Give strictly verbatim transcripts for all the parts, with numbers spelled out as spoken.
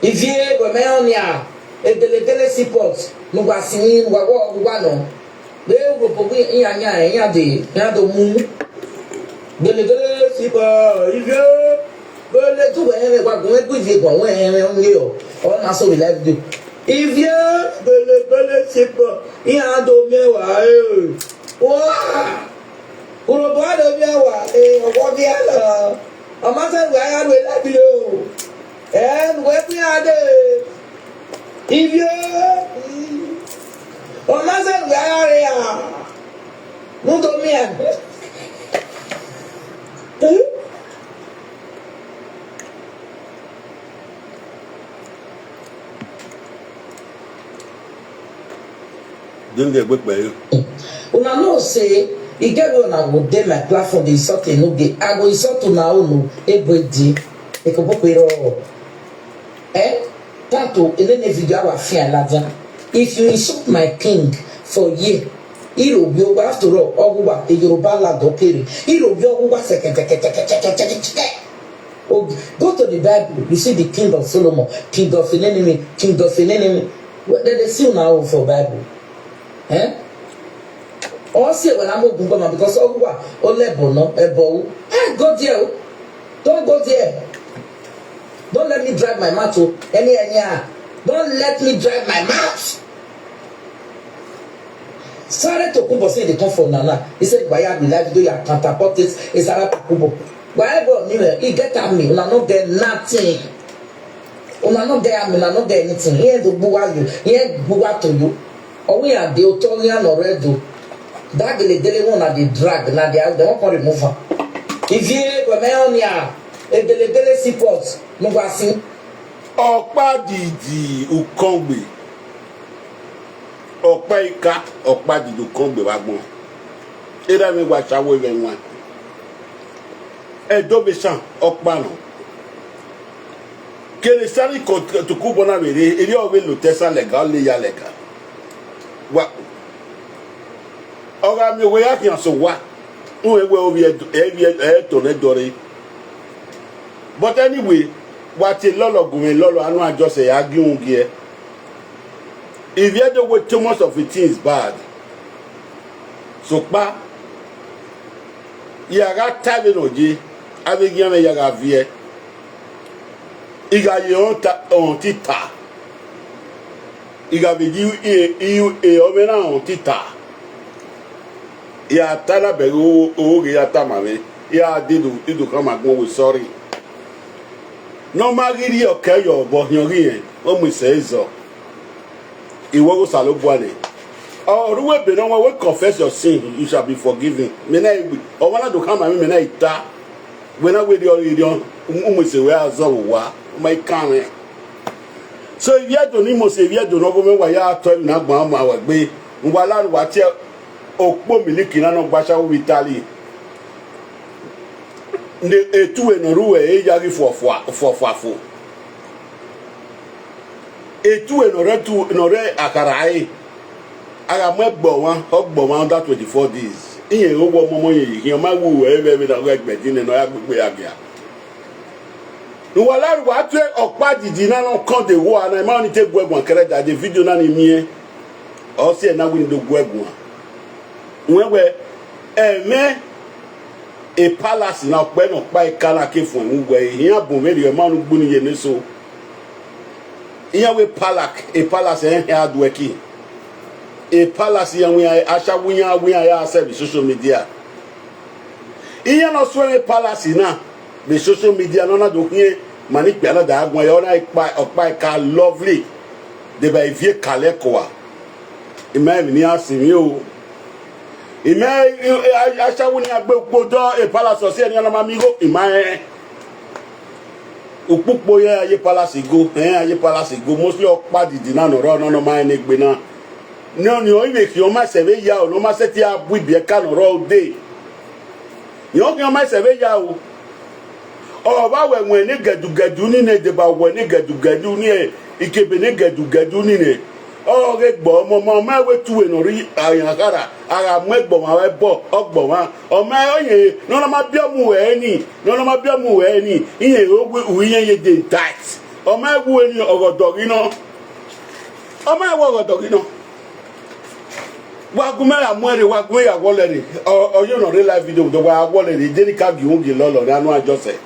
Ivie weme onia edelegele sipot nugwa sini nugwa gwo gwa no. De wo bo wi iya nya ya de ya do mu. Delegele sipot ivie bele tu we we gwa gun e gwi vie gwa we he we onye o. O na so we life do. Ivie bele bele sipot iya do me wa e. Wa. Urobo ado bia wa e obo bia lo. Ọmọ sẹ wẹ ayé alo ẹlẹbi o. Ẹ wẹ fi adé. Ibi o. Ọmọ sẹ wẹ ayé rẹ a. Muto mi a. Denge gbẹgbẹ yìí. Una know say e get wey una go dey my platform dey insult Enugu. I go insult una own o. Ebo di. Ekobokwe ro. Eh? Tato enene video awa fi alaja. If you insult my king for here, Irobi Owa, after all, Oguwa, a Yoruba land okere. Irobi Oguwa, seke, seke, seke, seke, seke, seke. Oh, go to the Bible. You see the king of Solomon, king of Enenimi, king of Enenimi. Well, they, they see now for Bible. Eh? Or say when I'm open because Oguwa, Olebo no, Ebo. Eh, go there. Don't go there. Don't let me drive my mouth to any any. Don't let me drive my mouth. Sare Tokunbo say they come for Nana. He said, "Why have you like do your counterpart is Sara Tokunbo? Why go anywhere? He get at me. Una no get nothing. Una no get at me. Una no get anything. He ain't do buwa you. He ain't buwa to you. Or we are the authority and already. That dele dele one at the drag. Now they are the one can remove her. If you were me on here, a dele dele support, no go see." Ọkpa didi ukongbe. Ọkpa ika, ọkpa didi ukongbe wa gbọn. Era mi wa ṣawo ẹgbẹ wọn. Ẹdọ mi ṣan ọkpa nọ. Kere sáré kọ tukú bọ́nà rere, eré ọ̀rẹ́ ló tẹ́ sá lẹ̀gá, ó lè ya lẹ̀gá. Wa ọ̀rọ̀ àmì òwe yá kìí sọ wá. Ń wẹ́ wẹ́ orí ẹ̀tọ́ rẹ̀ dọ̀rẹ́. But anyway, wà á ti lọ́lọ́ gùnmí lọ́lọ́ àánú àjọṣe yà á gí òun gí ẹ. If you don't wait too much of it, things bad. So pa yàrá tàbí nà jẹ abẹ́gí ẹ̀mẹ́ yàrá viẹ́. Ìgbà yìí ọ̀hún títà. Ìgbà méjì ìhè ọ̀mẹ́ náà ọ̀hún títà. Ìyá tálábẹ̀rẹ̀ owó rẹ̀ yá tá màmí. Ìyá dídùn dídùn kan máa gbọ́n wò sọ́rí. Nọ́ọ̀mà rírí ọ̀kẹ́ yọ̀ ọ̀bọ yan rí yẹn, ó mú ìṣẹ́ ìzọ. Ìwọ ó sàlóbùa ni. Ọ̀rúwé bẹ̀rẹ̀ wọn wé confess your sin, you shall be forgiven. Mẹ́nà ìgbì, ọ̀wọ́n náà dùn ká màmí mẹ́nà ìta. Wẹ́nà wé di ọ̀rọ̀ ìdí ọ̀hún, ó mú ìṣèwé àzọ̀ wò wá, ó máa ń kàn rẹ̀. So ìwé ẹ̀dùn ní mo ṣe ìwé ẹ̀dùn náà kó mẹ́wàá yá tọ́ ìlú náà gbọ́n àmọ́ àwẹ̀ gbé. Ń wá láàrúwá tí òpó mílíkì náà gbaṣáwó bíi tálí. Nde etu enọru e yari fọfọfọ. Etu enọrẹ tu enọrẹ akara e. Aga mọ ẹgbọ wọn ọgbọ wọn under twenty four days. Iye owó ọmọ ọmọ yẹn yìí ọmọ wù ẹ bẹ bẹ náà ẹgbẹ dín nínú ọyà gbogbo yà gíà. Ìwà lárúbọ àti ọ̀pá dìdì náà lọ kàn dé wọ àná ẹ̀ máa ní tẹ́ gbọ́ ẹ̀gbọ́n kẹrẹ́dà dé fídíò náà ní mí ẹ́. Ọ̀sẹ̀ ẹ̀ náà wí ní dógún ẹ̀gbọ́n. Wẹ́wẹ́ ẹ̀mẹ́ a palace na ọkpẹ na ọkpa ika na ke fun ẹhun wẹ ehin abun veri ẹmọ anu gbuni ye ne so. Iyan we palak a palace ẹhẹn adu ẹki. A palace yan wiyan aṣa wiyan wiyan ya sẹ bi social media. Iyan na sọ ẹhẹn palace na bi social media na na do hiẹ mani kpẹ na da agun ẹyọ na ipa ọkpa ika lovely. De ba evie kalẹ kọ wa. Ima ẹmi ni a sìn mí o. Ìmẹ́ aṣáwó ni agbe òpó dọ́ ìpalàsọ̀ sí ẹni ọlọ́mọ mi ró ìmá ẹ. Òpópó yẹ ayé palasi go ẹ ayé palasi go mostly ọ̀pá dìdì náà nọ̀rọ̀ náà máa ẹni gbé náà. Ní ọ̀nì ọ̀ ìwé kì í ọmọ ẹsẹ̀ fẹ́ yá ọ̀ ló máa ṣe tí a bú ìbí ẹ̀ka nọ̀rọ̀ òde. Ní ọ̀nì ọmọ ẹsẹ̀ fẹ́ yá o. Ọba wẹ̀wẹ̀ ní gẹ̀dùgẹ̀dù nínú èdèbà wẹ̀ ní gẹ̀dùgẹ̀dù ní ẹ̀ ìkébè ní gẹ̀dùgẹ̀dù nínú ẹ̀. Ọ̀rẹ́ gbọ́ ọmọ ọmọ ọmọ ẹ̀wẹ̀ tú ènà rí àyànkára ara mú ẹgbọ̀n wọn ẹ bọ̀ ọgbọ̀n wọn ọmọ ẹ ọ̀yẹ̀ nọ́nà má bí ọmú ẹ̀ ẹ́ nì nọ́nà má bí ọmú ẹ̀ ẹ́ nì ìyẹn òwe ìyẹn yé dé tight. Ọmọ ẹ̀wù ẹni ọ̀gọ̀dọ̀ iná. Ọmọ ẹ̀wù ọ̀gọ̀dọ̀ iná. Wagume ya mwere, wagume ya wolere. Or you know real life video, the wa wolere. Deni ka gi ungi lolo, na no ajose.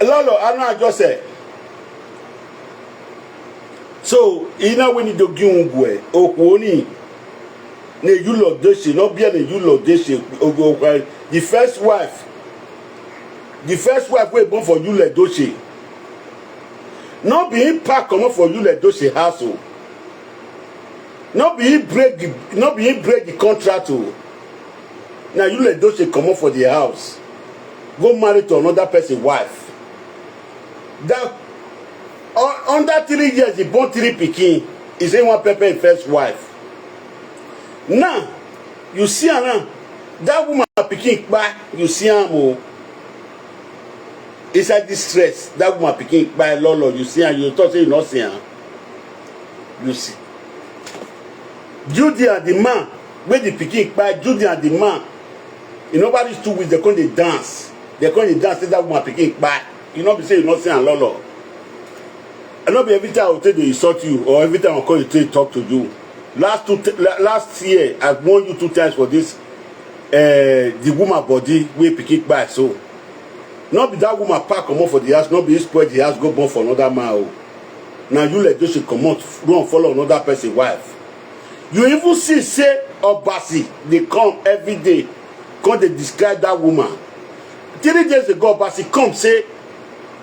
Lolo, I know I just say. So, ina weni do gi ungwe, okwoni. Ne Yul Edochie, no be ne Yul Edochie, ogo okwa. The first wife. The first wife we born for Yul Edochie. No be him pack comot for Yul Edochie house o. No be him break the, no be him break the contract o. Na Yul Edochie comot for the house, go marry to another person wife. That, un-, under three years, he born three pikin. He say one pepper him first wife. Now, you see am now, that woman pikin kpa, you see am o. Inside this stress, that woman pikin kpa lolo, you see am, you talk say you no see am. You see. Judy and the man, wey the pikin kpa, Judy and the man, e no reach two weeks, they come dey dance. They come dey dance, say that woman pikin kpa. You no be say you no see am lolo. I no be every time I go take dey insult you, or every time I call you take talk to you. Last two t-, la-, last year, I warn you two times for this, eh, the woman body wey pikin kpa so. No be that woman pack comot for the house, no be him spoil the house, go born for another man o. Na Yul Edochie comot, run follow another person wife. You even see say Obasi dey come every day, come dey describe that woman. Three days ago, Obasi come say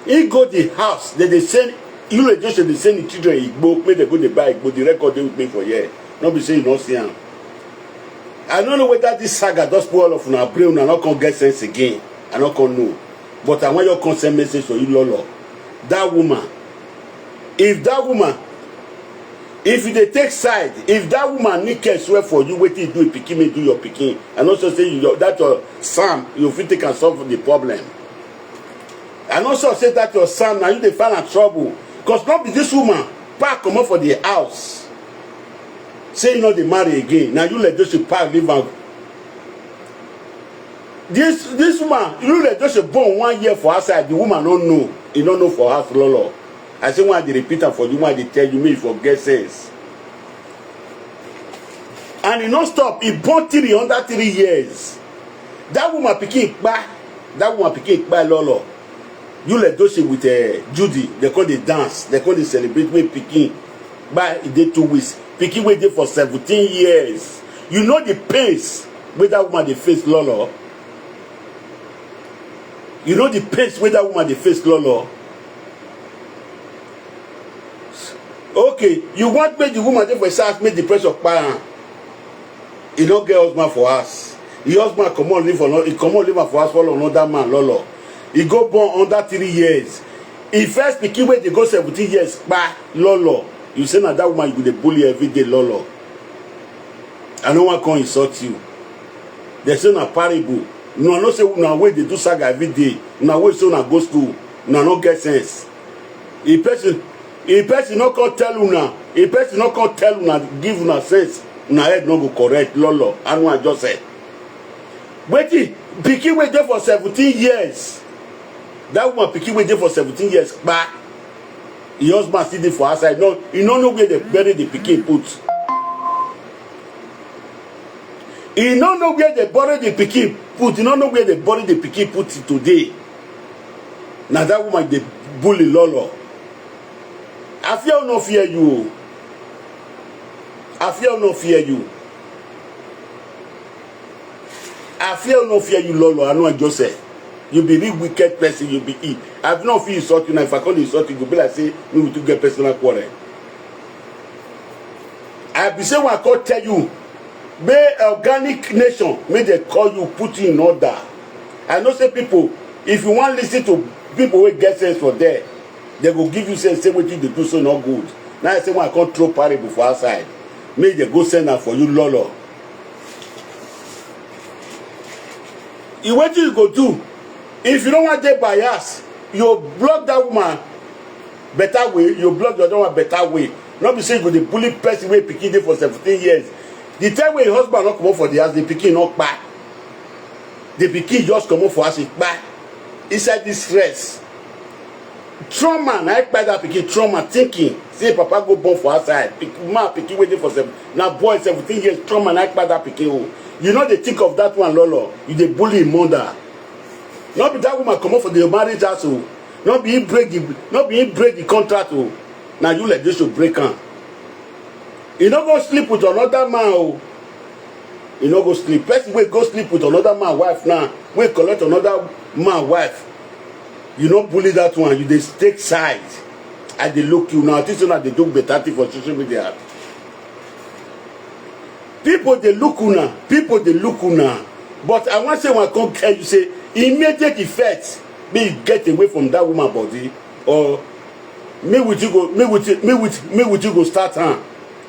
he go the house, they dey send, Yul Edochie dey send the children Igbo, make they go dey buy Igbo, the record dey with me for here. No be say you no see am. I no know whether this saga don spoil all of una brain, una no come get sense again. I no come know. But I wan just come send message for you, lolo. That woman, if that woman, if you dey take side, if that woman need care swear for you, wetin you do, pikin, me do your pikin. I no sure say you, that your Sam, you fit take and solve the problem. I no sure say that your Sam, na you dey find am trouble. 'Cause no be this woman pack comot for the house, say you no dey marry again. Na Yul Edochie pack leave am. This, this woman, Yul Edochie born one year for outside. The woman no know. He no know for house, lolo. I say, why I dey repeat am for you, why I dey tell you, make you for get sense. And he no stop. He born three under three years. That woman pikin kpa. That woman pikin kpa, lolo. Yul Edochie with, eh, Judy, they come dey dance, they come dey celebrate wey pikin kpa, e dey two weeks. Pikin wey dey for seventeen years. You know the pains wey that woman dey face, lolo. You know the pains wey that woman dey face, lolo. Okay, you want make the woman dey for his house, make the pressure kpa am. He no get husband for house. Him husband comot leave for no-, he comot leave am for house, follow another man, lolo. He go born under three years. Him first pikin wey dey go seventeen years kpa, lolo. You say na that woman you go dey bully every day, lolo. I no wan come insult you. They say na parable. Una no know say una wey dey do saga every day, una wey say una go school, una no get sense. If person, if person no come tell una, if person no come tell una, give una sense, una head no go correct, lolo. I know I just say. Wetin, pikin wey dey for seventeen years, that woman pikin wey dey for seventeen years kpa, him husband still dey for outside. No, he no know where they bury the pikin put. He no know where they bury the pikin put. He no know where they bury the pikin put till today. Na that woman dey bully, lolo. I fear no fear you. I fear no fear you. I fear no fear you, lolo. I know I just say. You be real wicked person, you be e. I no fit insult you now. If I come insult you, go be like say me with you get personal quarrel. I be say when I come tell you, make Organic Nation, make they call you, put you in order. I know say people, if you wan listen to people wey get sense for there, they go give you sense, say wetin you dey do so no good. Now I say when I come throw parable for outside, make they go send am for you, lolo. You, wetin you go do? If you no wan dey bias, you block that woman better way, you block the other one better way. No be say you go dey bully person wey pikin dey for seventeen years. The time wey him husband no comot for the house, the pikin no kpa. The pikin just comot for house, e kpa. Inside this stress. Trauma na e kpai that pikin, trauma, thinking say papa go born for outside, pikin, man pikin waiting for seven, na boy seventeen years, trauma na e kpai that pikin o. You no dey think of that one, lolo, you dey bully him mother. No be that woman comot for the marriage house o. No be him break the, no be him break the contract o. Na you like this to break am. You no go sleep with another man o. You no go sleep. Person wey go sleep with another man wife now, wey collect another man wife, you no bully that one. You dey take side. I dey look you now. I think say una dey do better thing for social media. People dey look una. People dey look una. But I wan say, I come tell you say, immediate effect, make you get away from that woman body, or me with you go, me with you, me with me with you go start am.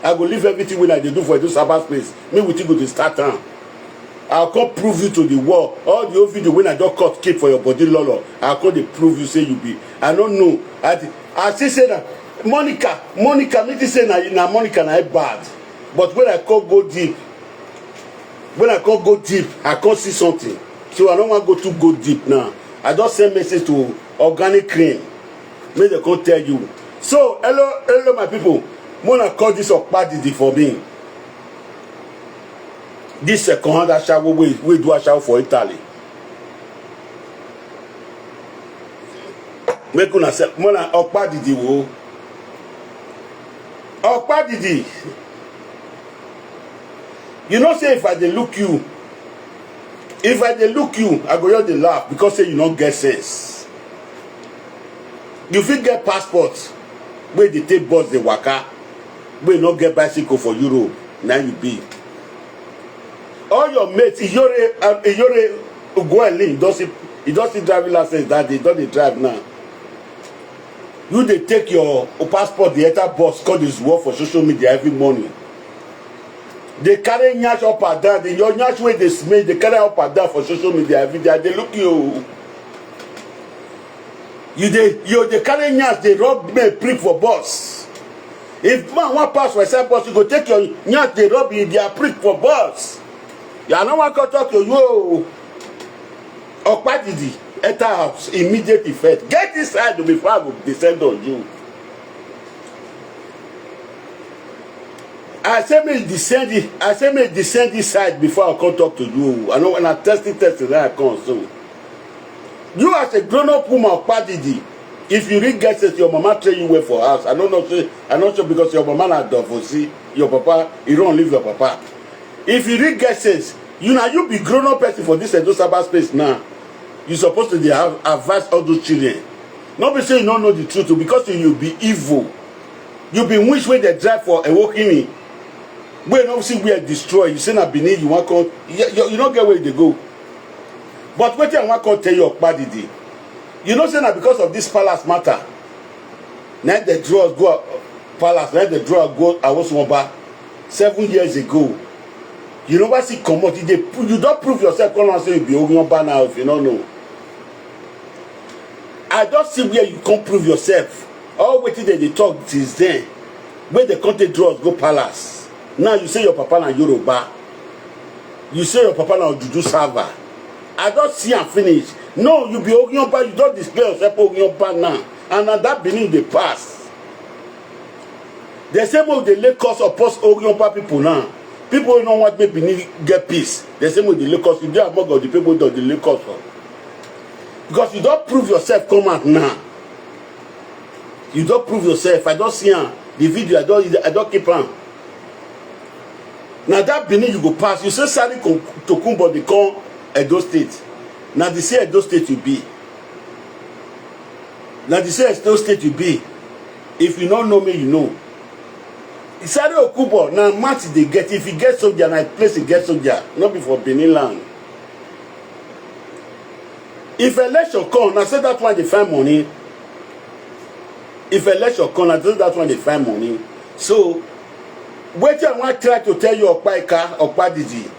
I go leave everything wey I dey do for Edo cyber space. Me with you go dey start am. I come prove you to the world. All the old video wey I don cut keep for your body, lolo, I come dey prove you say you be. I no know. I th- I still say na Monica, Monica, me think say na na Monica na e bad. But when I come go deep, when I come go deep, I come see something. So I no wan go too go deep now. I just send message to Organic Cream, make dem come tell you. So hello, hello my people. Make una call this Okpadidi for me. This second hand ashawo wey wey do ashawo for Italy. Make una sef, make una Okpadidi wo. Okpadidi. You know say if I dey look you, if I dey look you, I go just dey laugh because say you no get sense. You fit get passport wey dey take bus dey waka, wey no get bicycle for Europe, na you be. All your mates, Iyore, uh, Iyore Ugoelin, don see, he don see driving license that day, don dey drive now. You dey take your passport, dey enter bus, come dey work for social media every morning. Dey carry nyash up and down, dey, your nyash wey dey smell, dey carry up and down for social media every day. I dey look you. You dey, you dey carry nyash, dey rub men prick for bus. If man wan pass for inside bus, you go take your nyash, dey rub in their prick for bus. I no wan come talk to you o. Okpadidi, enter house, immediate effect. Get inside o before I go descend on you. I say make you descend it. I say make you descend this side before I come talk to you. I know when I test it, test it, then I come so. You as a grown-up woman, Okpadidi, if you read get sense, your mama train you well for house. I don't know say, I not sure because your mama na divorcee, your papa, you don't leave your papa. If you read get sense, you now you be grown-up person for this Edo cyber space now. You supposed to dey have advice all those children. No be say you no know the truth o, because you, you be evil. You be wish wey dey drive for Ewokimi. Wey no see where destroy. You say na Benin you wan come. You, you, you no get where you dey go. But wetin I wan come tell you, Okpadidi. You know say na because of this palace matter. Na the draws go palace, na the draw go Awoswonba seven years ago. You never see comot. You dey, you don prove yourself. Come and say you be Ogunyoba now if you no know. I don see where you come prove yourself. All wetin dem dey talk since then, wey dem come take drugs go palace. Now you say your papa na Yoruba. You say your papa na Ojuju server. I don see am finish. No, you be Ogunyoba, you don display yourself Ogunyoba now. And na that Benin dey pass. Dem say make we dey lay curse upon Ogunyoba people now. People wey no want make Benin get peace. Dem say make we dey lay curse. You dey among of the people wey don dey lay curse for. Because you don prove yourself come out now. You don prove yourself. I don see am. The video, I don, I don keep am. Na that Benin you go pass. You say Sani Tokunbo dey come Edo State. Na the same Edo State you be. Na the same Edo State you be. If you no know me, you know. Sani Okubo na match dey get. If e get soldier, na place e get soldier. No be for Benin land. If election come, na say that one dey find money. If election come, na say that one dey find money. So wetin I wan try to tell you, Okpaika, Okpadidi,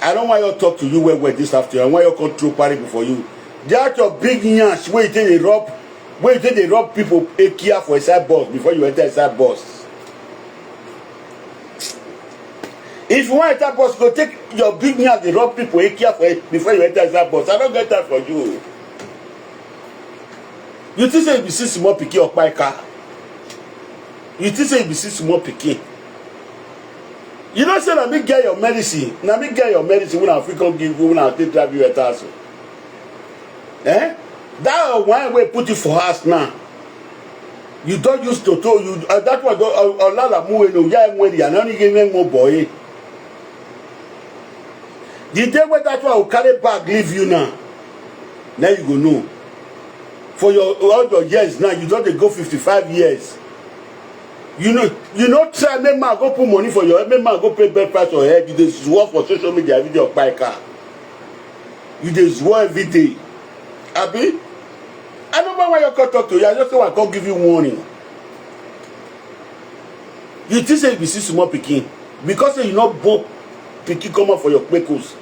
I don't want you talk to you well well this afternoon. I want you come throw parable for you. That your big nyash wey you take dey rub, wey you take dey rub people ekia for inside bus before you enter inside bus. If you wan enter bus, go take your big nyash dey rub people ekia for before you enter inside bus. I no get time for you. You think say you be see small pikin, Okpaika? You think say you be see small pikin? You know say na me get your medicine, na me get your medicine wey I fit come give you, wey I take drive you enter house. Eh? That wine wey put you for house now, you don use toto, you, uh, that one don, uh, Olala Muwe no, ya enwe ya, na only give me more boy. The day wey that one go carry bag leave you now, now you go know. For your, all your years now, you don dey go fifty-five years. You know, you no try make man go put money for your head, make man go pay bed price for your head. You dey work for social media every day, Okpaika. You dey work every day. Abi? I no know why you come talk to you. I just say I come give you warning. You think say you be see small pikin because say you no born pikin come out for your kpekos.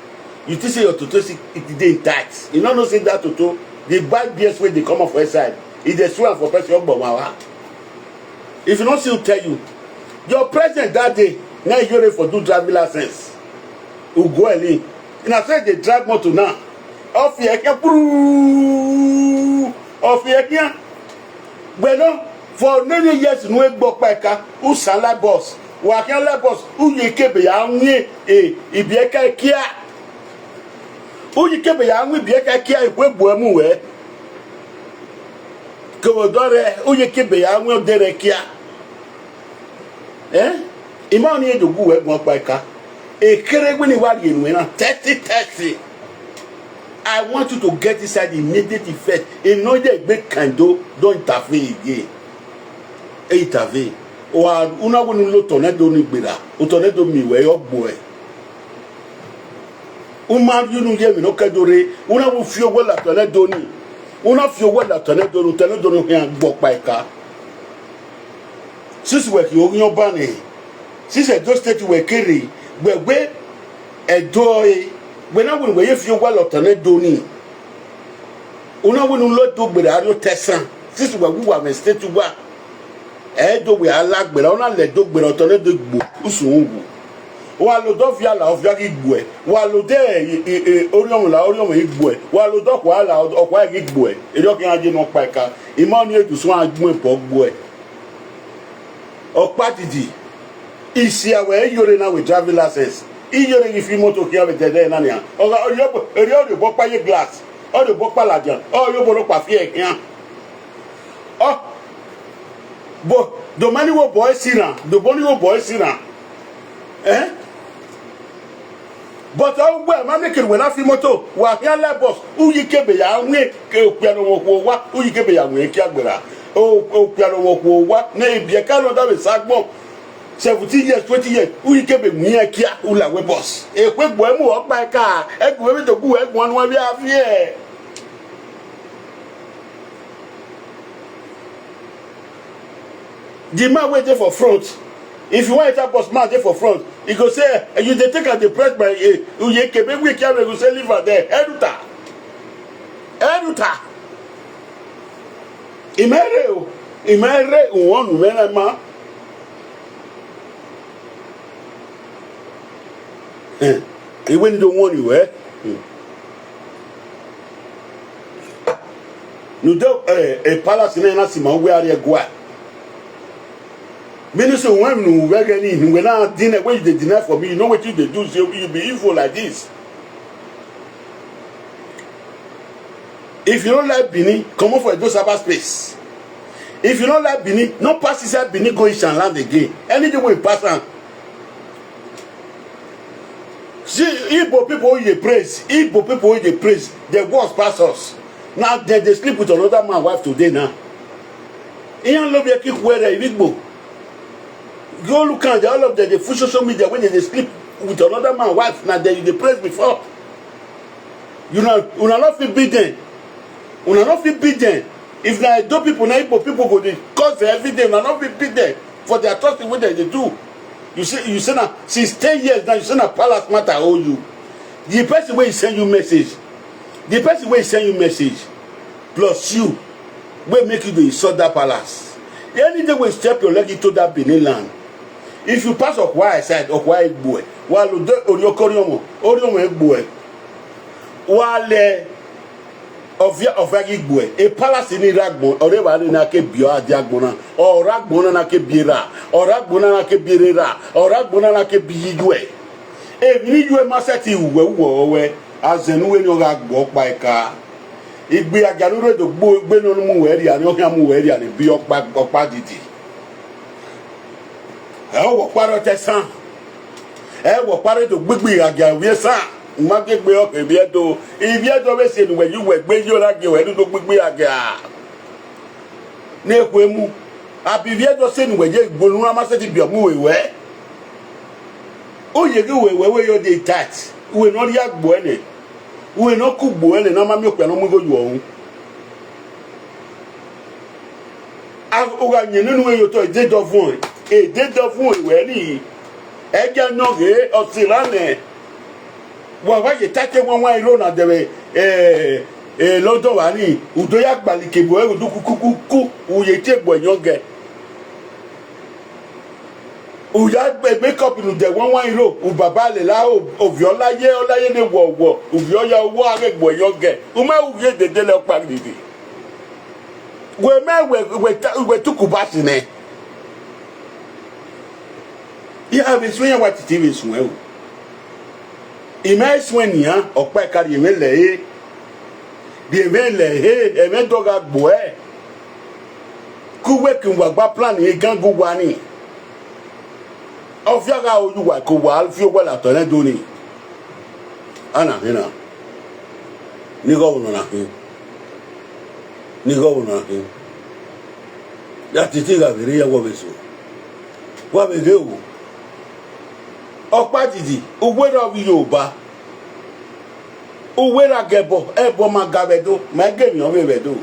You think say your toto, see, it dey intact. You no know say that toto, the bad B S wey dey come out for inside, e dey swell am for person, ogbomawa. If you no see, who tell you? Your president that day, na you dey for do driving license. Ugoeli. Na say dey drive motor now. Off here, here, bruu. Off here, here. Bueno, for many years, no Okpaika, who sala boss, wakiala boss, who ye kebe ya nwe, eh, ibieka kia. Who ye kebe ya nwe, ibieka kia, ikwe buemu, eh. Kewodore, who ye kebe ya nwe, dere kia. Eh? Ima oni edogu we gun Okpaika. Ekere gbe ni wari enu na thirty thirty. I want you to get inside the immediate effect. Enoye gbe kando don intervene again. E intervene. Wa una wonu lo tornado ni gbera. O tornado mi we ogbo e. Uma yunu ye mi no kedore. Una wo fi owo la tornado ni. Una fi owo la tornado, tornado no he agbo Okpaika. Since we ki oyan bani. Since Edo State we kere, we we Edo e. We na we we ye fi owo la tornado ni. Una we nu lo do gbera ario tesan. Since we wu wa me state wa. Edo we alagbera, una le do gbera, tornado gbo, usun wu. Wa lo do via la, ovia gi gbo e. Wa lo de, e, e, e, orion la, orion gi gbo e. Wa lo do kwa la, okwa gi gbo e. Edo ki aje no Okpaika. Ima oni edu so agbon e bo gbo e. Okpa didi. Isi awe, e yore na we driving license. I yore gi fi motor ki awe dede na ni a. Oga, oyo bo, oyo bo pa ye glass. Oyo bo pa lajan. Oyo bo lo pa fi e kian. Oh. Bo, do mani wo boy sina. Do boni wo boy sina. Eh? But all we ma make it when I feel motor. Wa here like boss. Who you kebe ya nwe ke piano wo wa. Who you kebe ya nwe ki agbera. O, o piano wo wa. Ne bi e ka no da be sagbon. Seventeen years, twenty years. Who you kebe nwe kia ula we boss. E kwe gbo mu Okpaika. E gbo we to gu e gbo anu abi afie. The man wey dey for front, if you wan enter bus, man dey for front, he go say, "Eh, you dey take am dey press my, eh, uye kebe wey carry," go say, "Leave am there." Eduta. Eduta. Imere o. Imere o, one man. Eh, he wey no dey warn you, eh? Hmm. No dey, eh, a palace na na sima we are gwa. Minister, when you were any, you were not deny, when you dey deny for me, you know what you dey do, so you be evil like this. If you don't like Benin, comot for Edo cyberspace. If you don't like Benin, no pass inside Benin, go Ishan land again. Anything wey pass am. See, Igbo people wey dey praise, Igbo people wey dey praise, dem worse pass us. Now dem dey sleep with another man wife today now. Iyan lo be kick where Igbo. Go look at all of them, dey full social media wey dem dey sleep with another man wife. Now dem you dey praise before. You know, una no fit beat them. Una no fit beat them. If na Edo people, na Igbo people go dey curse them every day. Una no fit beat them for the atrocity wey dem dey do. You say, you say na since ten years now, you say na palace matter hold you. The person wey send you message, the person wey send you message, plus you, wey make you dey insult that palace. Any day wey step your leg into that Benin land, if you pass Okwa side, Okwa Egbo e, wa lo de Orioko Oriomo, Oriomo Egbo e, wa le Ovia ovia gi gbue. E palace ni ra gbon. Ore ba ni na ke bio adi agbon na. Ora gbon na ke biera. Ora gbon na ke bierera. Ora gbon na ke biyijue. E ni jue ma se ti uwe uwe owe. Azenu we ni o ga gbo pa eka. Igbe aja nu re do gbo gbe no mu we ri ani o ya mu we ri ani bi opa opa didi. E wo paro te san. E wo paro do gbigbi aja wi san. Ma ke gbe o ke bi e do. Ibi e do we se nu we ju we gbe yo la ge we do gbigbi aja. Ne kwe mu. Abi vi e do se nu we je gbo nu ma se ti bi o mu we we. O ye ki we we we yo de tat. We no ri agbo ene. We no ku gbo ene na ma mi o pe no mu go yo ohun. A o ga nyen nu we yo to e de do fun. E de do fun we ni. E ja no ge o ti la ne. Wa wa ye tate wan wan iro na de we. Eh eh London wa ni. Udo ya gbalike bo e udu ku ku ku ku. U ye ti egbo eyan ge. Uya gbe makeup nu de wan wan iro u baba le la o ovi olaye olaye ne wo wo uvi oya owo are gbo eyan ge. U ma u ye dede le opa didi. We me we we ta- we tuku basi ne. Ya be sun ya wa titi be sun e o. Ime sun e ni an opa e kari ime le e. Bi ime le e ime doga gbo e. Ku we kin wa gba plan e gan gu wa ni. Ofia ga oju wa ko wa fi owa la to ne do ni. Ana hina. Ni go no na hin. Ni go no na hin. Ya titi ga bere ya wo be so. Wa be ge o. Opa didi, uwe ro bi Yoruba. Uwe ra gebo, ebo ma ga bedo, ma ge mi o be bedo.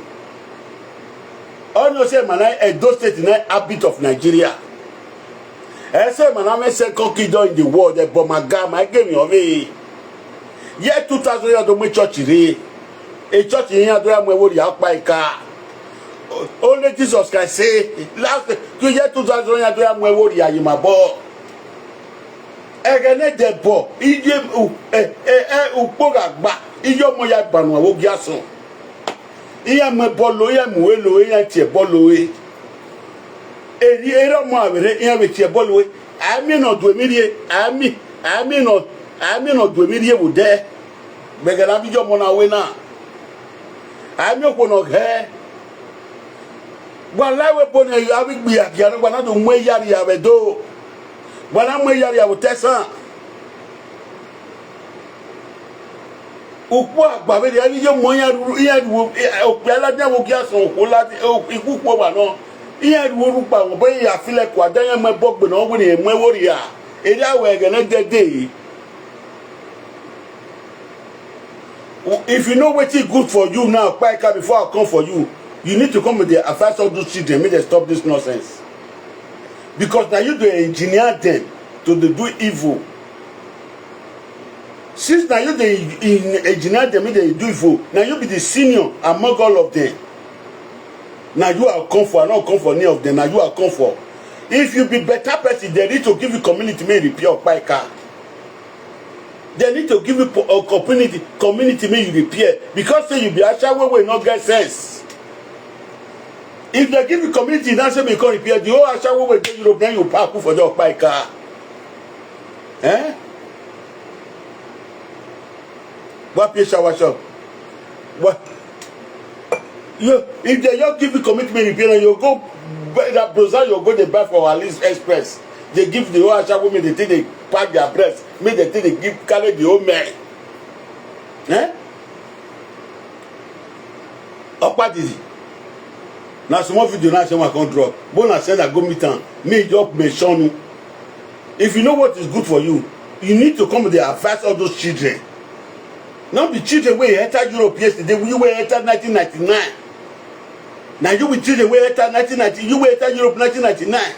Ono se ma na Edo State na habit of Nigeria. E se ma na me second kingdom in the world, ebo ma ga, ma ge mi o be. Ye two thousand ya do me church re. E church yin ya do ya mu ewo ri apa ika. Only Jesus can say, last to ye two thousand ya do ya mu ewo ri ayi ma bo. Egene de bo, iye u e e e ukpo ga gba, iye omo ya banu awo gi asun. Iye me bolo, iye mu elo, iye tie bolo e. Eri ero mo avere, iye we tie bolo e. Ami no du emi rie, ami ami no ami no du emi rie wo de. Begela bi jo mo na we na. Ami okwo no he. Gba la we bo ne abi gbi agia no gba na do mu e yari ya we do. Gba na mu e yari ya wo tesan. Ukpo agba be de ani yo mo ya ru ya ru okpe ala de wo ki asan okpo la de iku po wa no. Iya ru oru pa wo bo ya file kwa de ya me bo gbe no wo ni me wo ri a. Eri awe ge ne dede. If you know wetin good for you now, Kpaika, before I come for you, you need to come with the advice of those children, make dem stop this nonsense. Because na you dey engineer dem to dey do evil. Since na you dey engineer dem make dem do evil, na you be the senior among all of them. Na you I come for, I no come for any of them, na you I come for. If you be better person, dem need to give you community make you repair Kpaika. Dem need to give you po- uh, community community make you repair because say you be ashawo wey no get sense. If dem give you community now say make you come repair, the whole ashawo wey dey Europe na you pack put for the Kpaika. Eh? Wa pay shower shop. Wa you if dem just give you commitment repair na you go buy that browser you go dey buy for Aliexpress. Dey give the whole ashawo make dem take dey pack their breast make dem take dey give carry the whole men. Eh? Okpa didi. Na small video na say I come drop. But na send I go meet am. Me just mention you. If you know what is good for you, you need to come dey advise all those children. No be children wey enter Europe yesterday, you wey enter nineteen ninety-nine. Na you be children wey enter nineteen ninety, you wey enter Europe nineteen ninety-nine.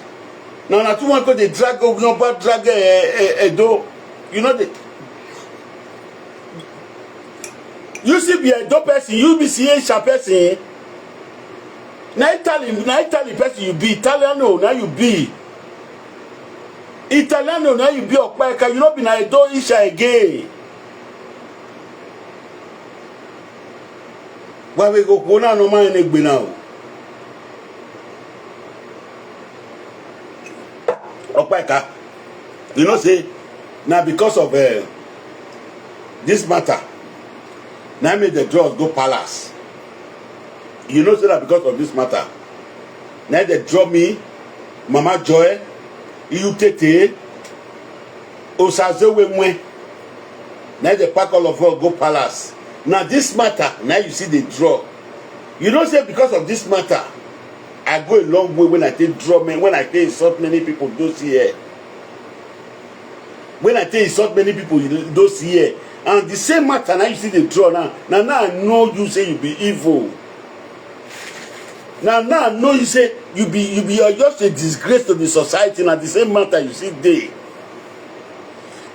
Na una two wan go dey drag Ogunba, drag eh, eh, Edo. You know the you see be Edo person, you be Sienza person. Na Italy, na Italy person you be, Italiano na you be. Italiano na you be Okpaika, you no be na Edo Isha again. Why we go kona no man egbe now? Okpaika, you know say na because of uh, this matter na make the draws go palace. You know say na because of this matter na dey draw me, Mama Joy, Iyu Tete, Osazewe Nwe. Na dey pack all of us go palace. Na this matter na you see dey draw. You know say because of this matter, I go a long way when I take draw men, when I take insult many people those here. When I take insult many people those here. And the same matter na you see dey draw now. Na now I know you say you be evil. Na now I know you say you be you be just a disgrace to the society. Na the same matter you see dey.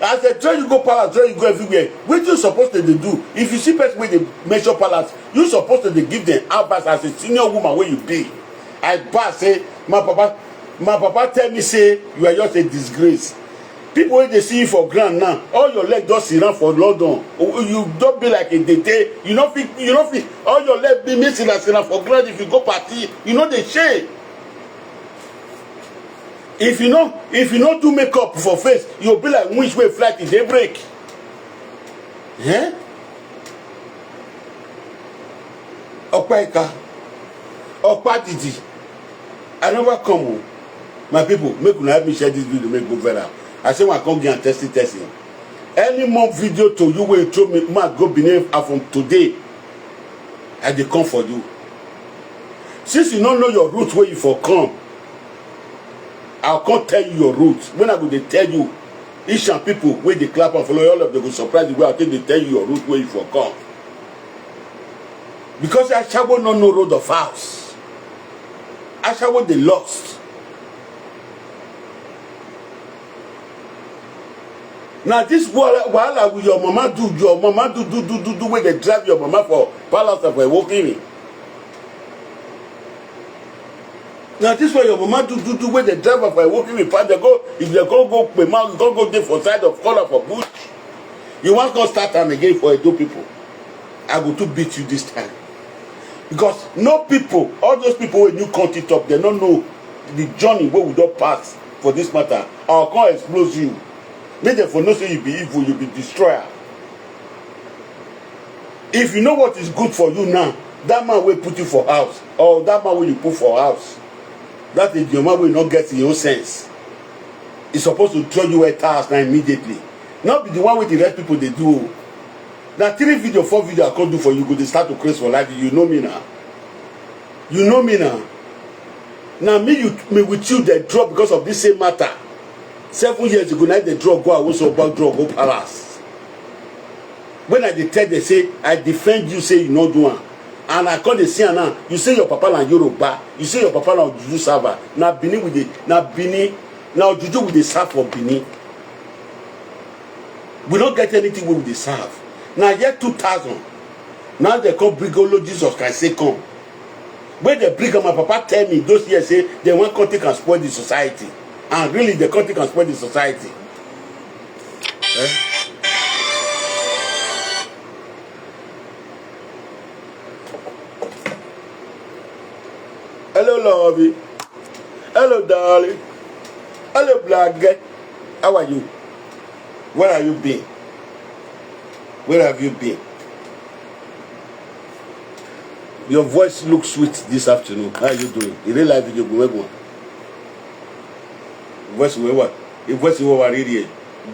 As dem draw you go palace, draw you go everywhere, wetin you suppose to dey do? If you see person wey dey measure palace, you suppose to dey give dem advice as a senior woman wey you be. I bow say my papa, my papa tell me say you are just a disgrace. People wey dey see you for ground now, all your leg just sit down for London. You don be like a tete. You no fit, you no fit. All your leg be missing as sit down for ground. If you go party, you no dey shame. If you no, if you no do makeup for face, you be like winch wey fly till daybreak. Eh? Okpaika, Okpadidi, I never come o. My people, make una help me share this video, make go viral. I say I come give am testing testing. Any more video to you wey throw me mad go Benin, and from today, I dey come for you. Since you no know your root where you for come, I come tell you your root. When I go dey tell you, Ishan people wey dey clap and follow, all of them go surprise the way I take dey tell you your root where you for come. Because Ashawo no know road of house. Ashawo dey lost. Na this wahala, wahala with your mama do, your mama do, do, do, do, do, wey dey drive your mama for palace of Ewokimi. Na this one your mama do, do, do, wey dey drive am for Ewokimi pass, dey go, if dey go, go Kpema, you go, go dey for side of corner for bush. You wan come start am again for Edo people. I go to beat you this time. Because no people, all those people wey new country top, they no know the journey wey we don pass for this matter. I go come expose you. Make dem for know say you be evil, you be destroyer. If you know what is good for you now, that man wey put you for house, or that man wey you put for house, that is your man wey no get him own sense. E suppose to throw you enter house now immediately. No be the one wey the rest people dey do o. Na three video, four video I come do for you, go dey start to craze for life. You know me now. You know me now. Na me you me with you dey draw because of this same matter. Seven years ago, na dey draw go Awoso, about draw go palace. When I dey tell dem say I defend you, say you no do am, and I come dey see am now. You say your papa na Yoruba, you say your papa na Ojuju server. Na Benin we dey, na Benin, na Ojuju we dey serve for Benin. We no get anything wey we dey serve. Na year two thousand, now dem come bring Olo Jesus Christ say come. When dem bring am, my papa tell me those years say dem wan come take and spoil the society, and really dem come take and spoil the society. Eh? Hello, lovey. Hello, darling. Hello, black girl. How are you? Where have you been? Where have you been? Your voice looks sweet this afternoon. How are you doing? You really like video, go, go. Voice we what? If voice we were really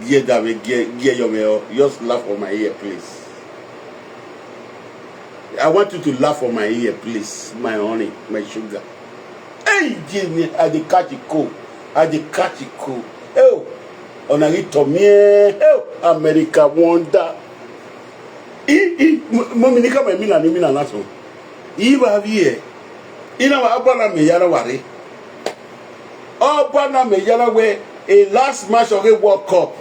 gear that we gear gear your mail, just laugh for my ear, please. I want you to laugh for my ear, please. My honey, my sugar. Hey, Jimmy, I dey catch a cold. I dey catch a cold. Oh, on a hit to me. Oh, America wonder. I, I, mo mi nika mai mina ni mina naso. I ba vie. Ina wa abana me yara ware. Abana me yara we a last match of a World Cup.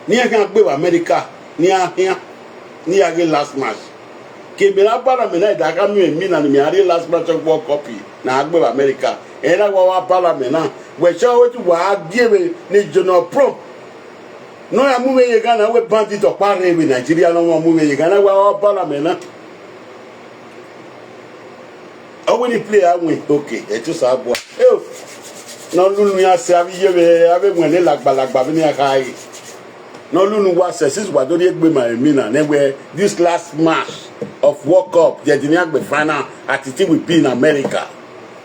Ni a kan gbe wa America. Ni a hian. Ni a ge last match. Ke me na abana me na da ka mi mi na ni me a last match of World Cup. Na agbe wa America. Era wa wa abana me na. We sha we ti wa give me ni Jonah Pro. No ya move ye Ghana we bandit or pare we Nigeria no move ye Ghana we all parliament na. Oh, when the player win, okay, it just a boy. Oh, no lunu ya se abi ye be abi when le lagba lagba bi ni akai. No lunu wa se sis wa do ye gbe ma mi na ne we this last match of World Cup, the Argentina gbe final at it will be in America.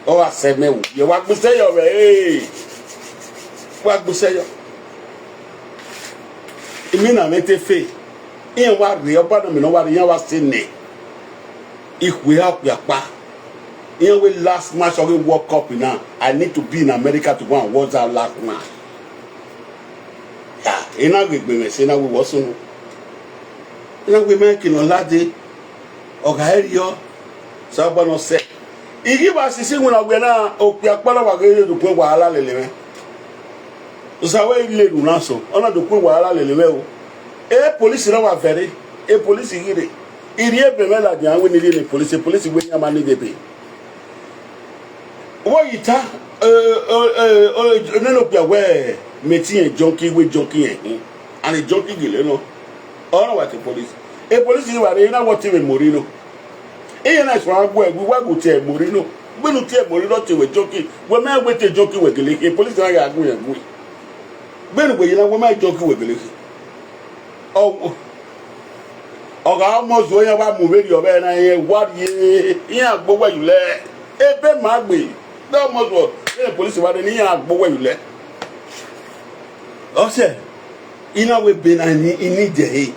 Oh, I said me, you wa gbe se yo be. Hey. Wa gbe se yo. Imi na me te fe. Iyan wa re oba na mi no wa re iyan wa se ne. Ikwe ha kwe apa. Iyan we last match of the World Cup now. I need to be in America to go and watch that last match. Yeah, ina we gbe me se na we wo sunu. Ina we me kino lade. Oga eri yo. Sa ba no se. Igi ba sisi nguna we na okwe apa na wa ge do kwe wa ala lele me. Usawe ile lu na so. Ona do kwe wa ala lele me o. E police na wa very. E police gire. Iri ebe me la dia we ni ni police, police we nya ma ni debe. Wo yita eh eh eh eh no no pia we me ti en junkie we junkie en. And a junkie gele no. Ona wa te police. E police ni wa re na wo ti me mori no. Iye na so agbo egwu wa gu te mori no. Gbenu te mori no te we junkie. We me we te junkie we gele. E police na ya gu egwu. Gbenu we na we me junkie we gele. Oh. Oga almost we ya wa mu we ri obe na ye wa ye. Iyan agbo we yule. Ebe ma gbe. Da almost we. E police wa de ni iyan agbo we yule. Ose. Ina we be na ni ini je he.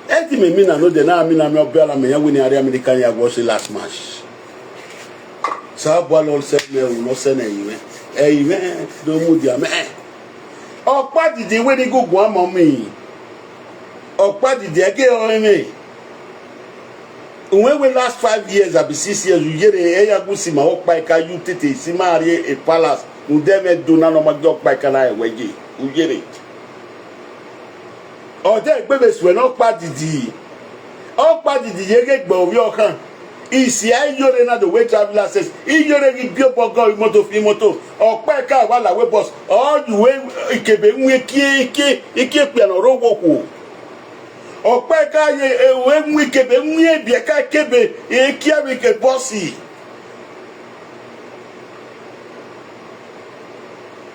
Eti me mi na no de na mi na me obe ala me ya we ni are American ya go see last match. Sa bo lo se me u no se na iwe. E iwe do mu dia me. Opa didi we ni gugu amo mi. Opa didi ege o me. When we last five years abi six years you yere e ya gu si ma opa ka you tete si ma re e palace. U de me do na no ma opa ka na e we je. U yere. Ode gbe be suwe na opa didi. Opa didi ye ge gbe ovi okan. Isi a iyore na do we travel access. Iyore gi bio bogo imoto fi imoto. Opa ka wa la we boss. All the way ikebe nwe kie kie ike pe no ro wo ku. Opa ka ye e we nwe ikebe nwe bi ka kebe e kia we ke boss.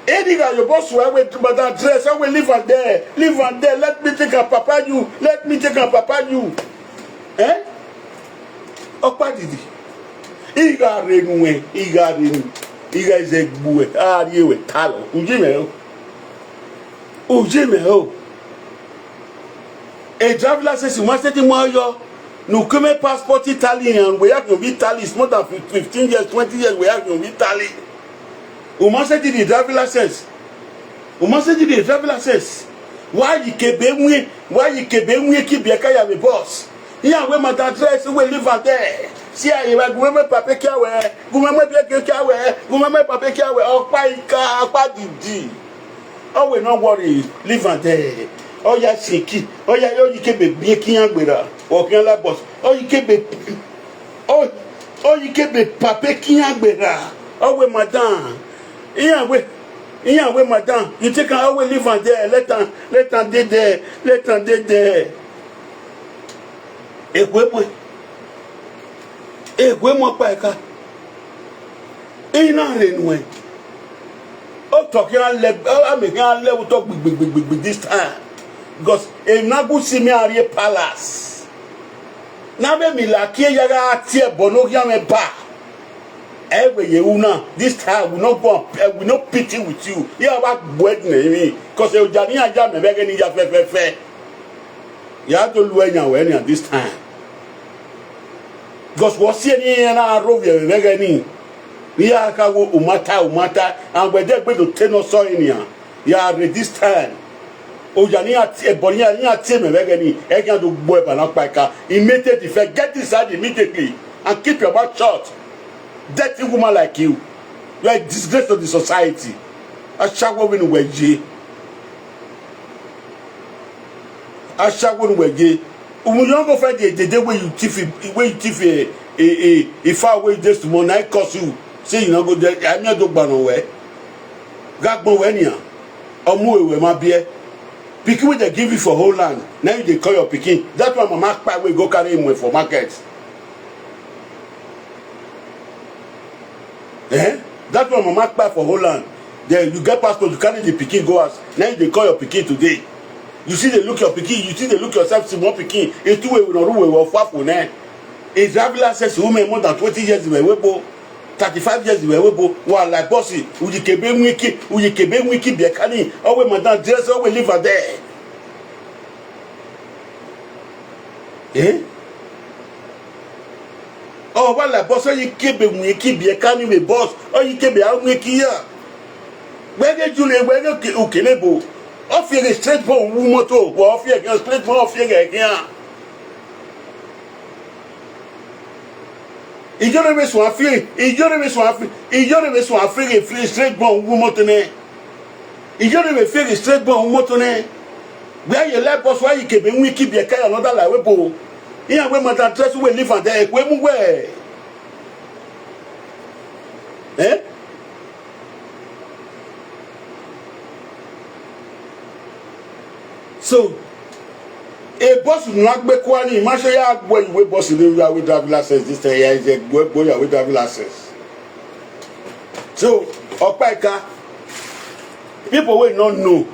Ediga your boss will wait but that dress I will leave am there, leave am there, let me take am papa you, let me take am papa you. Eh? Opa didi. Iga renu e, iga renu. Iga is a gbue. Ah, you will tell. Ujime o. Ujime o. A driver license you must take him out your no come passport Italian we have your Italy is more than fifteen years, twenty years we have your Italy. Umaseti the driver license. Umaseti the driver license. Why you kebe nwe? Why you kebe nwe ki be kaya me boss? Yeah, we must address we live out there. See I we gume papa kia we. Gume be kia we. Gume papa kia we. Opa ika, opa didi. Oh, we no worry. Live and there. Oh yeah, shiki. Oh yeah, oh you can be making agbera. Oh can la boss. Oh you can be. Oh, oh you can be papa king agbera. Oh we madam. Yeah we. Yeah we madam. You take her away. Live and there. Let her. Let her dey there. Let her dey there. Ekwe boy. Ekwe mo pa eka. Ina renwe. O talk ya le, o make ya le o talk big big big big big this time. Because e na go see me at the palace. Na be mi la kie ya ga tie bono ya me ba. Ewe ye una this time we no go eh, we no pity with you. Ya wa gbed na mi. Because e jani aja me be ni ya fe fe fe. Ya to lu enya we ni this time. Because what see ni na ro we we ni. Ni ya ka wo umata umata and we dey gbe to tell us so ni ya. Ya ready this time. Oya ni ati ebo ni ni ati me wege ni e kan do gbo e ba na pa ka. Immediately forget this side immediately and keep your mouth shut. Dirty woman like you. You are a disgrace to the society. Ashawo winu weje. Ashawo winu weje. Umu yongo fa de de de wey you thief wey you thief e e e e fa wey dey small na e cause you say you no go there. I mean do gba no we. Ga gbon we ni an. Omu ewe ma bi e. Pikin wey dem give you for Holland, na you dey call your pikin. That one mama kpai wey go carry him for market. Eh? That one mama kpai for Holland. Then you get passport, you carry the pikin go house. Now you dey call your pikin today. You see, dey look your pikin, you see, dey look yourself, small pikin. Etu we no ruwe we fafo ne. Is having access to women more than twenty years we webo, thirty-five years we webo. Wa like bossy, uji kebe wiki, uji kebe wiki biekani. Always madam dress, always live her there. Eh? Oh, wala boss, oyi kebe mu iki bi ekani we boss, oyi kebe a mu iki ya. Wege jule, wege ke ukele bo. Ofiege straight bo wu moto, wa ofiege straight bo, ofiege kia. Ijore me so afi, ijore me so afi, ijore me so afi, straight bo wu moto ne. Ijore me feel straight born moto ne. Where you let boss, why you keep me wiki be a kind another like we bo. Here we must address we live and there we move where. Eh? So a boss will not be kwani, masha ya boy we boss in the way we drive license this time, yeah, is a boy boy we drive license. So, Okpaika, people wey no know,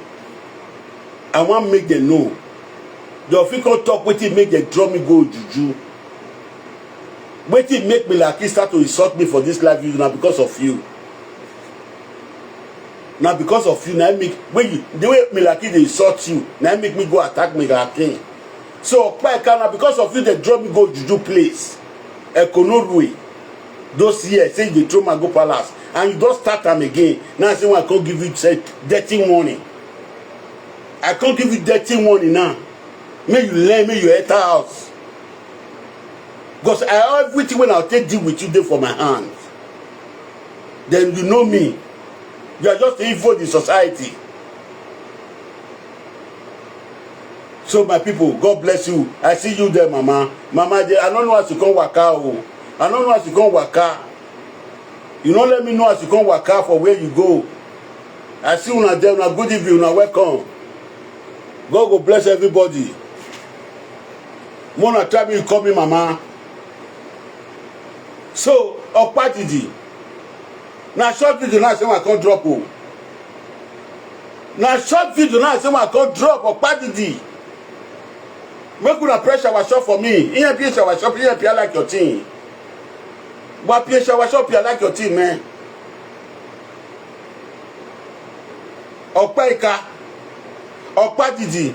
I wan make dem know. Dem fit come talk wetin make dem draw me go juju. Wetin make me like start to insult me for this live video na because of you. Na because of you, na make when you the way me like dey insult you, na make me go attack me like. So Okpaika, na because of you dem draw me go juju place. Ekonorue. Those years say you dey throw my go palace and you don start am again. Now I say when I come give you say dirty warning. I come give you dirty warning now. Make you learn, make you enter house. Because I everything when I take deal with you dey for my hand. Then you know me. You are just evil in society. So my people, God bless you. I see you there, Mama. Mama, they, I don't know as you come waka. Oh. I don't know as you come waka. You don't let me know as you come waka for where you go. I see una there, una good evening, una welcome. God go bless everybody. Mona tell me you call me Mama. So, Okpatidi. Na short video now say I come drop o. Na short video now say I come drop Okpatidi. Make una press our shop for me. E N P S our shop, E N P I like your thing. But P S our shop, I like your thing, man. Okpaika, Okpatidi,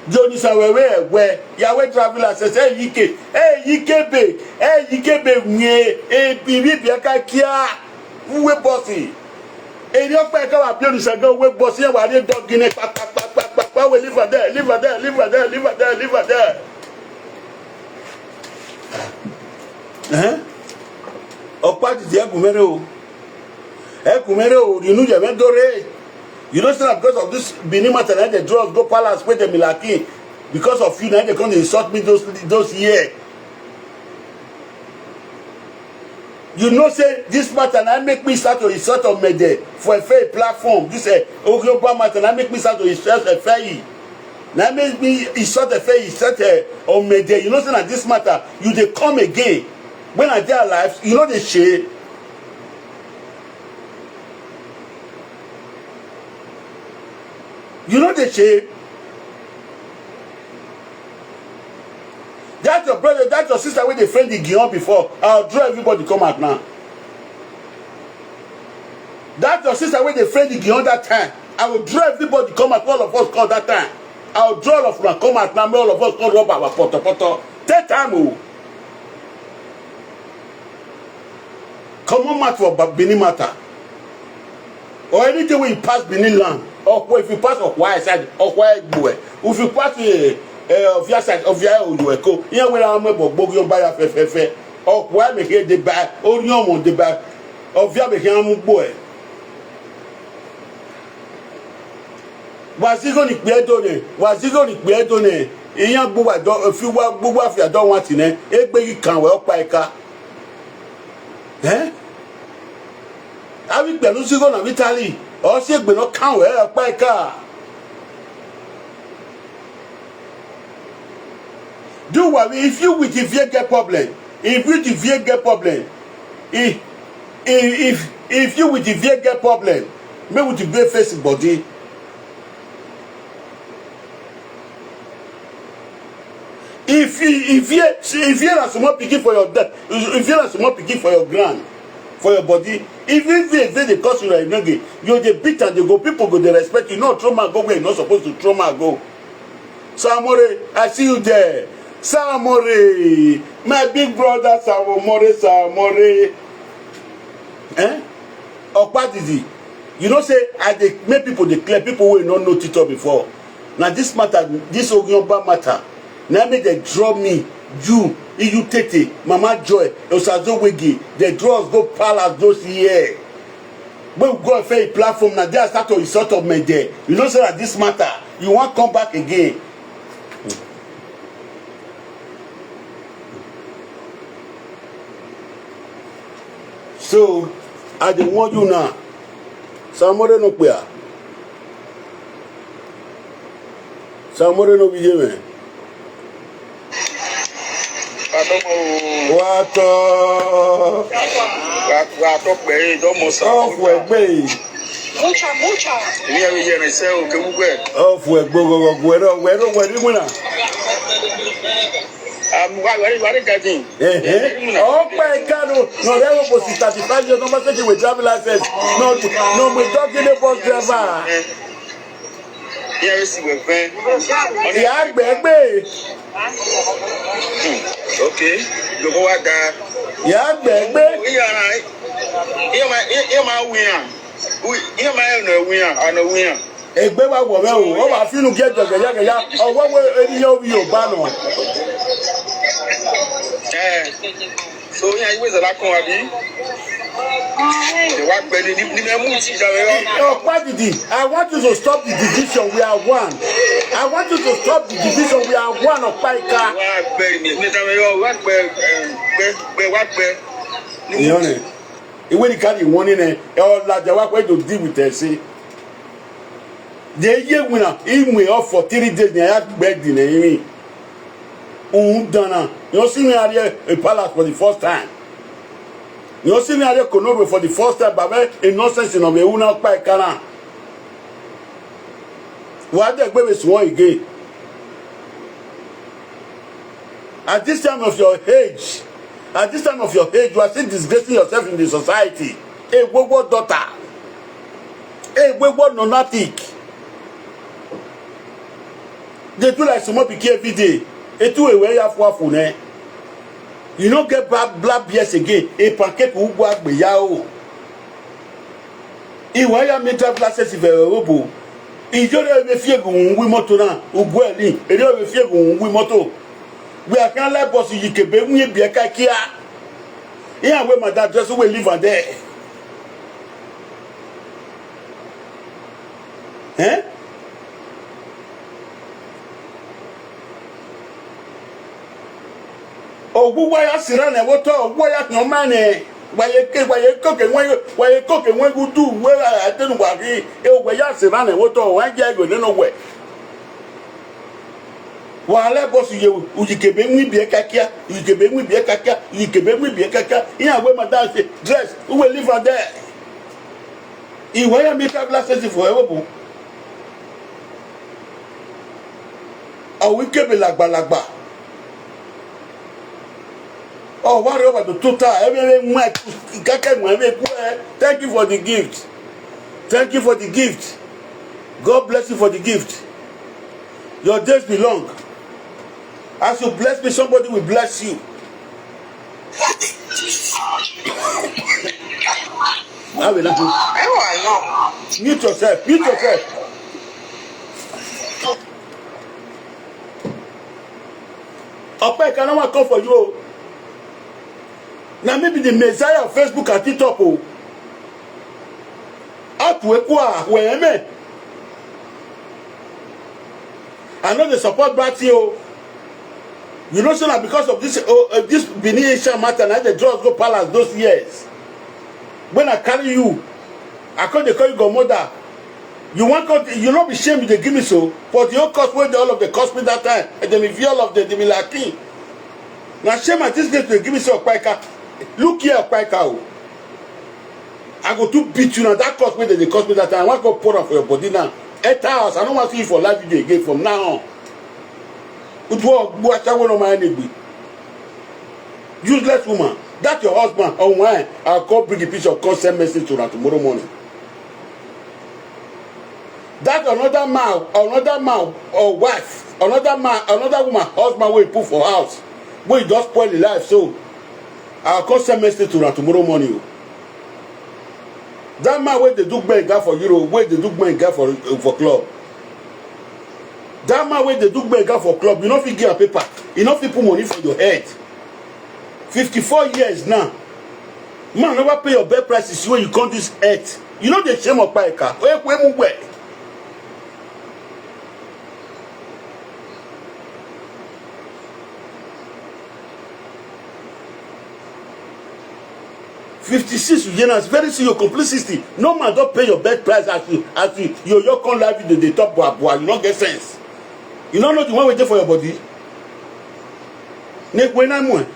Jonisa wewe we, Yahweh travel access, eh, yike, eh, yike be, eh, yike be, nye, eh, bibi biaka kia, uwe bossy. Eri Okpaika wa Jonisa go uwe bossy, ya wa re dog gine, pa, pa, pa, pa, pa, pa, we live there, live there, live there, live there, live there. Eh? Okpatidi agumere o. Ekumere o, you know, you went dore. You know, say na because of this Benin matter, na the drugs go palace with the milaki. Because of you, now they come to insult me those those years. You know, say this matter now make me start to insult on media for a fair platform. This uh, Ogioba matter now make me start to insult a fair. Now make me insult a fair, insult uh, on media. You know, say na this matter, you dey come again. When I dey alive, you know the shame. You know the shame. That's your brother, that's your sister wey dey friend the Gion before. I'll draw everybody come out now. That's your sister wey dey friend the Gion that time. I will draw everybody come out, all of us come that time. I'll draw all of una come out now, make all of us come rub our poto poto. Take time o. Comot mouth for Benin matter. Or anything wey you pass Benin land, or if you pass Okwa side, Okwa Egbo, if you pass uh, uh, Ovia side, Ovia Oyo Eko, here we are me gbogbo yo buy fefefe. Okwa me here dey buy, Orion dey buy, Ovia me here mu boy. Wazigo ni kpedo ne, wazigo ni kpedo ne. Iya gbuwa do, fi wa gbuwa fi do want ne. Egbe yi kan we Okpaika. Eh? Abi pẹ̀lú Zigo na Vitali. Or si egbe no kan we Okpaika. You wa if you with Ivie get problem, if you with Ivie get problem, if if if if you with Ivie get problem, make with Ivie face body. If you if you if you na small pikin for your dad, if you na small pikin for your grand, for your body, if if if they dey curse you like noge, you dey beat and dey go, people go dey respect you, no throw man go where you no suppose to throw man go. Samore, I see you there. Samore, my big brother Samore, Samore. Eh? Okpadidi, you know say I dey make people dey clear, people wey no know Tito before. Na this matter, this Ogionba matter, na make dem draw me, you, Iyu Tete, Mama Joy, Osazo Wege, dem draw us go palace those year. When we go fair platform, na there I start to insult of me there. You know say na this matter, you wan come back again. So I dey warn you now. Samore no pe a. Samore no be there, man. Wa tọ. Wa tọ pé ìdánmọ̀ sá. Ọ̀fù ẹgbẹ́ yìí. Mucha, mucha. Ní ẹ̀rí yẹn ní sẹ́ òkè gbogbo ẹ̀. Ọ̀fù ẹgbẹ́ gbogbo ẹ̀ náà wẹ̀ ló wẹ̀ nínú náà. Wà wà ní gàdín. Ọ̀pẹ̀ kanu nọ̀rẹ́ wo kò sì thirty five years number six with driving license. No, no, we talking the bus driver. Ìyá rẹ̀ sì wẹ̀ fẹ́. Ìyá gbẹ̀gbẹ̀. Ok, lóko wá da. Ìyá gbẹ̀gbẹ̀. Ìyá máa, ìyá máa wíyàn. Ìyá máa ẹ̀nà wíyàn, àná wíyàn. Egbe wa wọ mẹ o, ọ wa finu kí ẹ jọ gẹ̀yà gẹ̀yà, ọwọ́ wo ènìyàn omi yóò bá nọ. Ẹ so yín ayé wẹ̀sẹ̀ lákàn àbí? Ẹ wá pẹ́ ní ní mẹ́mú ti ìjà rẹ̀ rọ. Okpadidi, I want you to stop the division, we are one. I want you to stop the division, we are one, Okpaika. Wá pẹ́ ní ní ìjà rẹ̀ rọ, wá pẹ́ ẹ pẹ́ pẹ́ wá pẹ́. Ìyọ́nì, ìwé ni ká di wọ́n nínú ẹ̀ ọ́ lajà wá pẹ́ to deal with ẹ̀ sí. They ye wina imwe off for three days na ya gbedi na imi. Un dana. You see me area a palace for the first time. You see me area Konobo for the first time, but a nonsense in a una kpai kana. Why the baby swore again? At this time of your age, at this time of your age, you are still disgracing yourself in the society. A wayward daughter. A wayward lunatic. They do like small pikin every day. A two a way ya for for ne. You no get black black beers again. A pancake ugwa gbe ya o. Iwe ya mi drive license very obo. Ijore ebe fie gu wi moto na ugwe ni. Ere ebe fie gu wi moto. We are can like boss you kebe wi bi ka kia. Here we my dad just we live and there. Eh? Ogbu wa ya sira na woto, ogbu wa ya no mane. Wa ye ke, wa ye ko ke nwe, wa ye ko ke nwe gudu we atenu wa bi. E ogbu ya sira na woto, wa je go no we. Wa le boss ye, ujikebe nwi bi kakia, ujikebe nwi bi kakia, ujikebe nwi bi kakia. Iya we madam say dress, we live and there. Iwe ya mi ka glasses for ewo bu. Awi kebe lagba lagba. Oh, worry over the total. Every mwe kake mwe ku. Thank you for the gift. Thank you for the gift. God bless you for the gift. Your days be long. As you bless me, somebody will bless you. Mute yourself. Mute yourself. Okpaika no wan come for you o. Na me be the Messiah of Facebook and TikTok o. Atu eku a wee me. I no dey support bad thing o. You know say na because of this oh, uh, this Benin Asian matter na the drugs go palace those years. When I carry you, I come dey call you godmother. You wan come, you no be shame you dey give me so, but the whole cost wey dey all of the cost me that time, and dem be all of them, dem be like Na shame at this place dey give me say Okpaika. Look here, Okpaika o. I go to beat you now. That curse wey dem dey curse me that time, I wan go pour am for your body now. Enter house, I no wan see you for live video again from now on. Utuo gbu achawo no ma enegbe. Useless woman. That your husband on why I go bring the picture, come send message to her tomorrow morning. That another man, another man or wife, another man, another woman husband wey put for house, wey just spoil the life, so I come send message to her tomorrow morning o. That man wey dey do gbenga for Europe, wey dey do gbenga for for club, that man wey dey do gbenga for club, you no fit give am paper, you no fit put money for your head. Fifty-four years now, man never pay your bed prices when you come this earth. You no dey shame Okpaika. Ekwe mugwe. Fifty-six you dey now, very soon you complete sixty. No man don pay your bed price as you as you yo yo come live video dey talk bua bua, you no get sense. You no know the one wey dey for your body. Nekwe na mwe.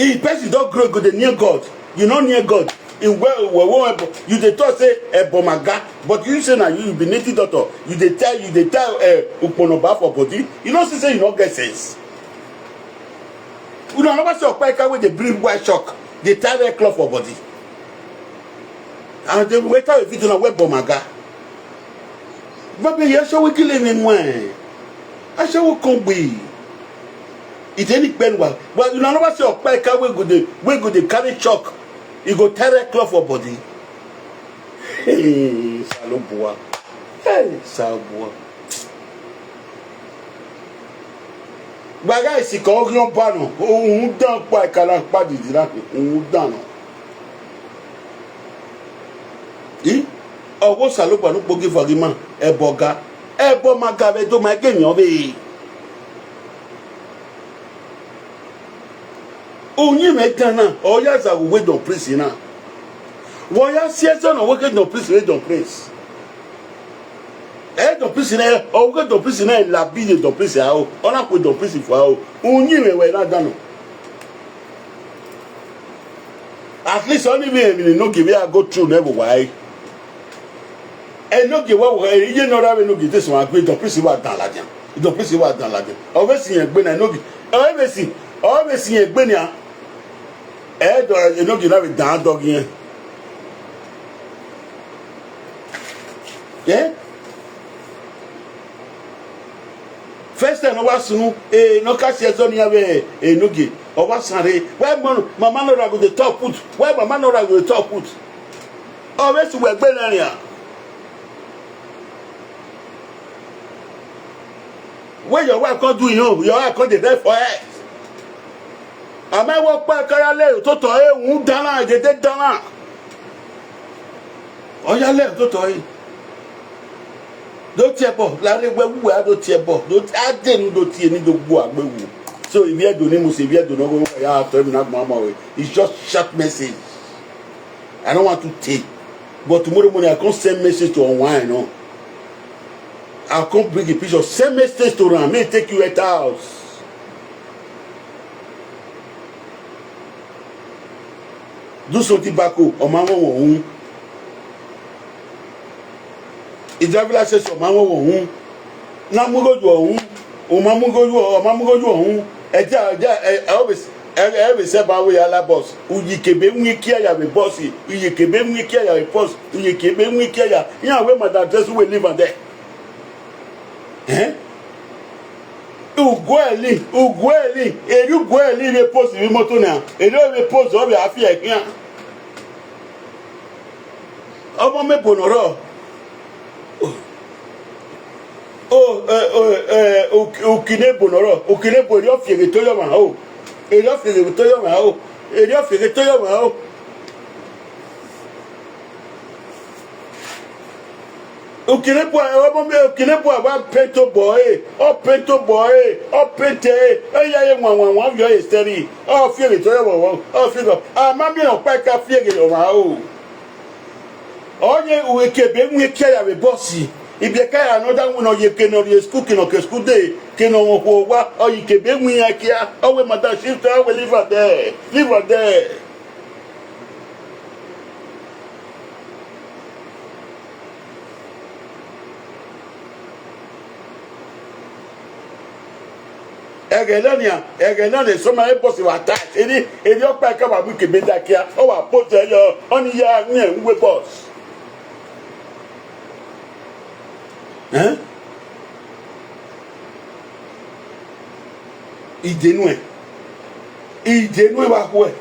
If person don grow go dey near God, you no near God. In well well well, you dey talk say ebo maga, but you say na you, you be native doctor. You dey tell you dey tell uh, ukponoba for body. You no see say you no get sense. Una never see Okpaika wey dey bring white shock, dey tie red cloth for body. And the waiter wey fit una wear bomaga. Babe, you show we kill him one. I show we come be. It any pen wa. But una never see Okpaika wey go dey wey go dey carry chalk. He go tie red cloth for body. Hey, Salobua. Hey, Salobua. Gbaga isi ka ọ gịọ banụ, ohun dan pa ikala pa didi na ohun dan. I ọwọ Salobua no kpogi vagima eboga ebo maga ve do ma gemi ove. Onye me dan na oya za we don prison na. Wo ya si ezo no we don prison we don prison. E don prison e o we don prison e la bi de don prison a o. Ona ko don prison fo a o. Onye me we na dan no. At least only me me no give ya go through never why. E no give wa e ye no ra we no give this one gbe don prison wa dan la jan. Don prison wa dan la jan. O we si yen gbe na no give. O we si o we si yen gbe ni a. E do e no give na we dan dog yen. Eh? First time wa sunu e no ka si e zo ni a we e no give. O wa san re. Why mama no ra go dey talk put? Why mama no ra go dey talk put? O we si we gbe na ni a. Wey your wife come do you, your wife come dey die for head. Àmọ́ ìwọ pẹ́ káyà lé tó tọ̀ ẹ́ ń dáná ìdédé dáná. Ọ̀yá lé tó tọ̀ ẹ́. Ló tiẹ̀ bọ̀ lára ewé wúwo á ló tiẹ̀ bọ̀ ló á dé ní ló tiẹ̀ ní gbogbo àgbẹ̀wò. So ìwé ẹ̀dùn ni mo ṣe ìwé ẹ̀dùn náà wọ́n yà á tọ́ ẹ̀mí náà gbọ́n àmọ́ rẹ̀. It's just short message. I don't want to take. But tomorrow morning, I can't send message to unwind. No. I can't bring a picture. Send message to them. May take you at house. Do something back home. Or my own. Ìjábílá ṣe sọ máa ń wọ̀ wọ́n. Náà mú lójú ọ̀hún. Ò máa mú lójú ọ̀ máa mú lójú ọ̀hún. Ẹ jẹ́ ẹ jẹ́ ẹ ẹ always ẹ ẹ always ẹ bá wẹ̀ yàrá boss. Uyì kèbé ń wí kí ẹ̀yà rẹ̀ boss. Uyì kèbé ń wí kí ẹ̀yà rẹ̀ boss. Uyì kèbé ń wí kí ẹ̀yà. Yín àwọn èèmọ̀ dàdúrà sí wẹ̀ live and there. Ẹ́ Ugueli, Ugueli, eri Ugueli rẹ̀ post rí mọ́tò náà. Eri rẹ̀ post ọ̀bẹ àfihàn kíá. Ọmọ mi bò nọ̀rọ̀. O ẹ o ẹ ukine bò nọ̀rọ̀. Ukine bò eri ọ̀fìyègè tó yọ̀ wá o. Eri ọ̀fìyègè tó yọ̀ wá o. Eri ọ̀fìyègè tó yọ̀ wá o. Ukine bò ẹ ọmọ mi ukine bò ẹ wá pento bò ẹ. Ọ pento bò ẹ. Ọ pente ẹ. Ẹ yà yẹ wọn wọn wọn yọ ẹ sẹ́rí. Ọ fìyègè tó yọ̀ wá o. Ọ fìyègè. Àmọ́ mi ò pẹ́ ká fìyègè yọ̀ wá o. Onye uwe kebe nwe kẹyà rẹ̀ bọ́ọ̀sì. If you carry another one, or you cannot, you school cannot, school day cannot, what, or you can be when you care, oh, we mother shift, oh, we leave her there, leave her there. Egelania, egelania, so my boss wa touch. Any, any of my cover we can be that here. Oh, I put there, oh, on the year, yeah, we boss. Eh? Idenue. Idenue wa kwe.